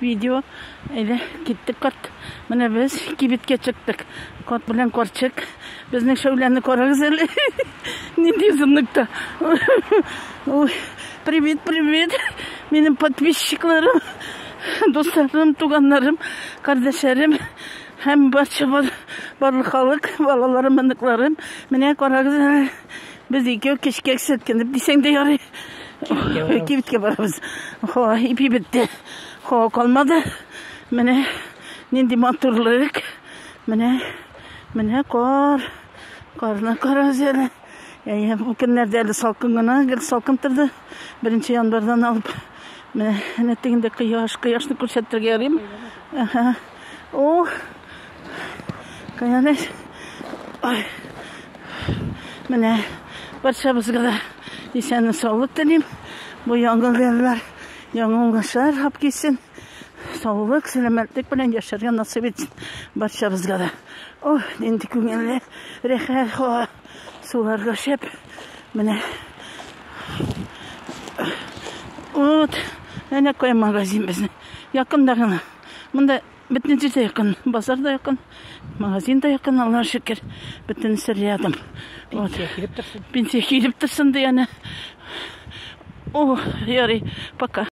Видео. Әйдә, киттек карт. Менә без кибеткә чыктык. Карт белән карчык. Безнең шәүләне карагыз әле. Нинди озынлыкта. Ой, привет, привет. Минем подписчикларым, дусларым, туганнарым, кардәшләрем һәм барча барлык халык, балаларым, оныкларым. Менә карагыз әле. Без икәү кичкә селкенеп дисәң дә ярый. Кибеткә барабыз. Һава ипи бетте. Һава калмады. Менә нинди матурлык. Менә менә кар. Карны карагыз әле. Әйе, бу көннәрдә әле салкын гына, гел салкын торды. Беренче январьдан алып. Менә әнә тегендә кояш, кояшны күрсәтергә ярыймы? Аһа. О! Каяны? Ай. Менә барчабызга да исәнлек саулык телим. Бу яңа еллар, яңа уңышлар алып килсен. Саулык, сәламәтлек белән яшәргә насыйп итсен барчабызга да. О, нинди күңелле, рәхәт һава. Суларга шәп. Менә. Вот, әнә кая магазин безнең. Якында гына. Монда бөтен җирдә якын. Базар да якын, магазин да якын, Аллаһ шөкер. Бөтенесе рядом. Вот. Пенсия килеп торсын. Пенсия килеп торсын ди әнә. О, ярый, пока.